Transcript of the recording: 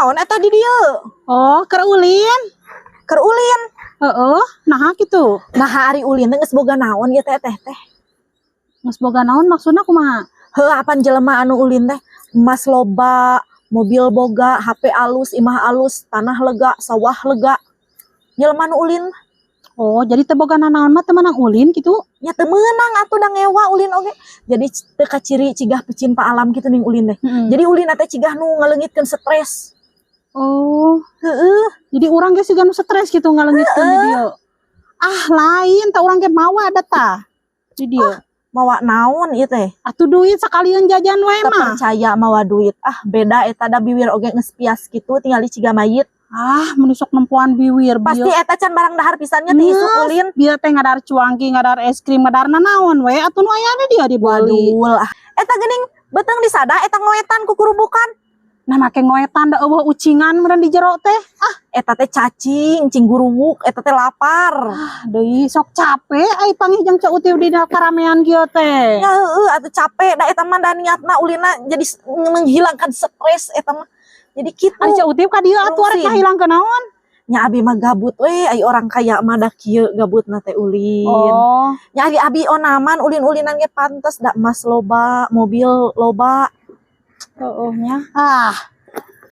Naon eta di dieu? Oh, keur ulin. Keur ulin. Heeh, naha kitu? Nah, ari ulin teh geus boga naon ieu teh, teh teh? Geus boga naon maksudna kumaha? Heuh, apan jelema anu ulin teh emas loba, mobil boga, HP alus, imah alus, tanah lega, sawah lega. Jelema nu ulin. Oh, jadi teu boga nanaon mah teu meunang ulin kitu? Nya teu meunang atuh, da ngewa ulin oge. Jadi teu kaciri cigah pecinta alam kitu ning ulin teh. Jadi ulin teh cigah nu ngaleungitkeun stres. Oh, Heeh. jadi urang ge siga nu stres gitu ngaleungitkeun di dieu. Ah, lain tah, urang ge mawa da tah. Di dieu. Mawa naon ieu teh? Atuh duit sakalian jajan we Teu mah. percaya mawa duit. Ah, beda eta, da biwir oge geus pias kitu, tinggal ciga mayit. Ah, mun sok nempoan biwir. Pasti eta can barang dahar pisannya ti isuk ulin. Bieu teh ngadar cuangki, ngadar es krim, ngadar nanaon we atuh nu aya di dia dibeli. Waduh, ah. Eta geuning beuteung disada eta ngoetan ku kurubukan. Nah, make ngoetan, da euweuh ucingan meureun di jero teh. Ah, eta teh cacing, cing guruwuk, eta teh lapar. Ah, deui sok capek ai panggih jeung Ceu Uti dina karamean kieu teh. Ya heueuh atuh capek, da eta mah da niatna ulina jadi menghilangkan stres eta mah. Jadi kitu. Ari Ceu Uti ka dieu atuh arek Rungsin. ngahilangkeun naon? Nya abi mah gabut we, ai orang kaya mah da kieu gabutna teh ulin. Oh, Nya ari abi onaman ulin-ulinan ge pantes, da emas loba, mobil loba. Heeh nya. Ah,